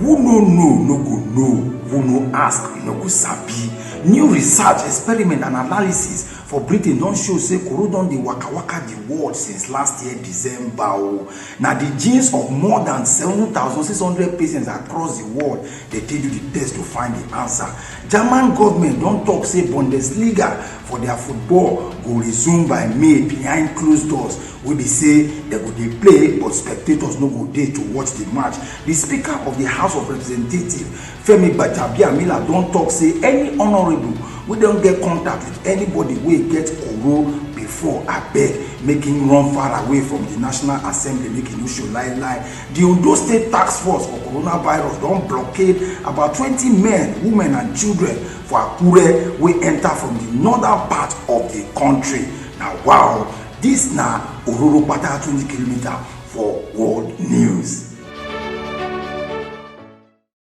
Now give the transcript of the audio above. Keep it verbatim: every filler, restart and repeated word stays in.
Who no know no go know, who no ask no go sabi. New research, experiment and analysis for Britain don show say corona don dey waka waka the world since last year December o. Na the genes of more than seven thousand six hundred patients across the world dey take do the test to find the answer. German government don talk say Bundesliga for their football go resume by May behind closed doors, wey be say dem go dey play but spectators no go dey to watch the match. The speaker of the House of Representatives, Femi Gbajabiamila, don talk say any honourable wey don get contact with anybody wey get koro before, abeg make him run far away from the National Assembly, make e no show lie lie. The Ondo State Task Force for coronavirus don blockade about twenty men, women and children for Akure wey enter from the northern part of the country. Na wow, this na Ororo Pata twenty kilometer for world news.